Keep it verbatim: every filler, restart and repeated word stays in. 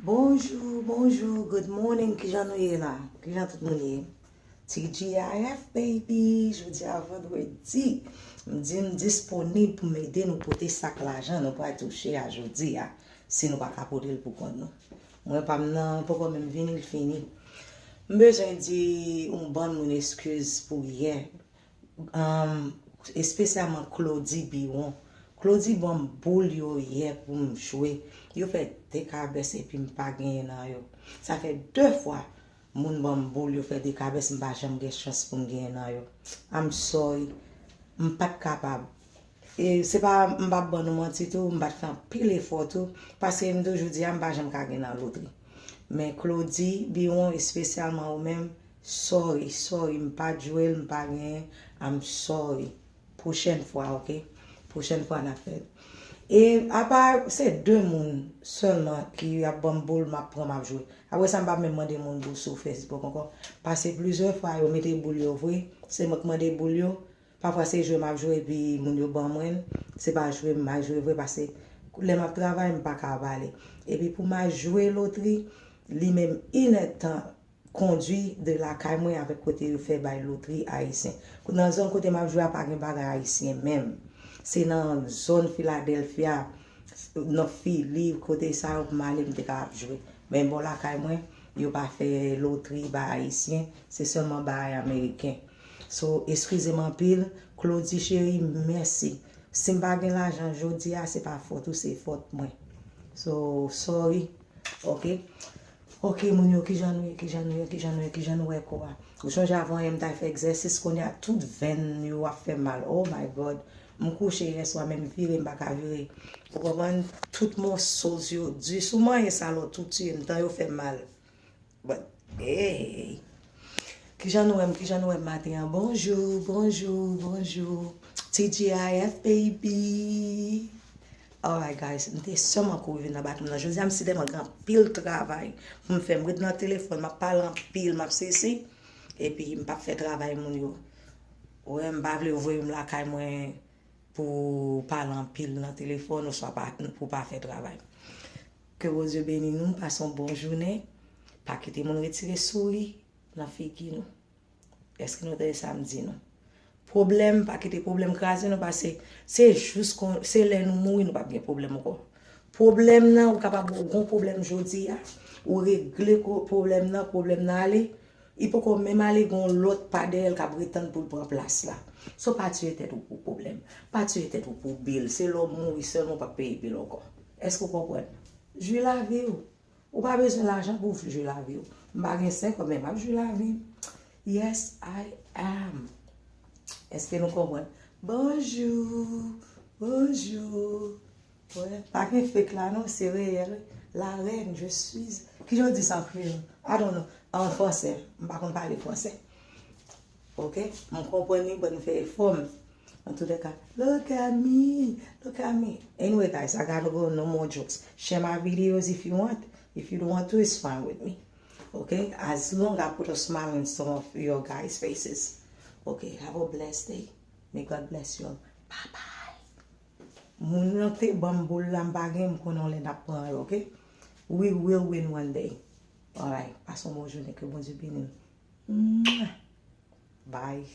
Bonjou, bonjou, good morning, kijan nou ye la? Kijan tout moun ye? T G I F, baby, jodi a vandredi. M di m disponib pou m ede nou pote sak lajan nou pral touche a jodi a, si nou pa ka pote l pou kont nou. Mwen pa m nan, poko menm vini, l fini. M bezwen di yon bann moun eskiz pou yè. Um, espesyalman Claudy Biron. Claudy ban m boul yo yè pou m jwe. Yo fè de kabès epi m pa genyen nan yo. Sa fè de fwa moun ban m boul yo fè de kabès, m pa janm gen chans pou m genyen nan yo. I'm sorry. M pa t kapab. E se pa, m p ap ban nou manti tou, m pa t fè anpil efò tou, paske m toujou di a, m pa janm ka gen nan lotri. Men Claudy Biron, espesyalman ou menm, sorry, sorry, m pa t jwe l, m pa genyen, I'm sorry. Pwochèn fwa, oke? Pwochèn fwa n ap fè l. E apa se de moun sèlman ki ap ban m boul, m ap pran, m ap jwe. Apre sa, m p ap menm mande moun boul sou Facebook ankò. Pase plizyè fwa, yo mete boul yo vre, se mwen k mande boul yo. Pafwa se jwe m ap jwe epi moun yo ban mwen l, se pa jwe m al jwe vre, paske lè m ap travay, m pa ka pale. Epi pou m al jwe lotri, li menm inèdtan kondwi de lakay mwen avèk kote yo fè bay lotri ayisyen. Nan zòn kote m ap jwe a, pa gen bagay ayisyen menm. Se nan zòn Philadelphia, nan Philly, kote sa yo pou m ale, m te ka ap jwe. Men bò lakay mwen, yo pa fè lotri bay ayisyen, se sèlman bay ameriken. So, eskize m anpil, Claudy cheri, mèsi. Si m pa gen lajan jodi a, se pa fòt ou, se fòt mwen. So, sorry. Oke? Oke, moun yo, kijan nou ye, kijan nou ye, kijan nou ye, kijan nou wè kò a? Ou sonje avan yè m t al fè egzèsis, kounye a tout venn yo ap fè m mal. Oh my God. M kouche yè swa, men m vire, m pa ka vire. Ou konprann? Tout muscles yo di. Si w manyen sa lòt, ou tiye m, tan yo fè m mal. But, hey. Kijan nou wè m, kijan nou wè m maten an? Bonjou, bonjou, bonjou. T G I F, baby. Alright, guys, m te sèlman kouri vin nan batèm nan. Jodi a, m si tèlman gen anpil travay pou m fè. M ret nan telefòn, m ap pale anpil, m ap sesi. Epi, m p ap fè travay moun yo. Ou wè, m pa vle yo voye m lakay mwen pou pale anpil nan telefòn, oswa pa, pou pa fè travay. Ke Bondye beni nou, pase yon bon jounen. Pa kite moun retire souri nan figi nou. Èske nou tande sa m di nou? Pwoblèm, pa kite pwoblèm kraze nou, paske se jis kon, se lè nou mouri, nou p ap gen pwoblèm ankò. Pwoblèm nan, ou kapab gen yon pwoblèm jodi a, ou regle ko-, pwoblèm nan, pwoblèm nan ale, li poko menm ale, gen yon lòt pa dèyè l k ap ret tann pou l pran plas la. So, pa tiye tèt ou pou pwoblèm. Pa tiye tèt ou pou bil. Se lè w mouri sèlman w p ap peye bil ankò. Èske w konprann? Jwi lavi w. Ou pa bezwen lajan pou w jwi lavi w. M pa gen senk, men m ap jwi lavi m. Yes, I am. Èske nou konprann? Bonjou, bonjou. Wè, pa gen fake la non, se reyèl. La reine, je suis. Kijan w di sa an kreyòl? I don't know. An fransè, m pa konn pale fransè. Ok? M konprann li, but m fè efò m. An tou lè ka, look at me, look at me. Anyway, guys, I gotta go. No more jokes. Share my videos if you want. If you don't want to, it's fine with me. Ok? As long I put a smile in some of your guys' faces. Ok? Have a blessed day. May God bless you all. Bye bye. Moun nan te ban m boul la, m pa gen, m konnen yon lè n ap pran yo, ok? We will win one day. Alright, pase yon bon jounen, ke Bondye beni w. Mwah. Bye.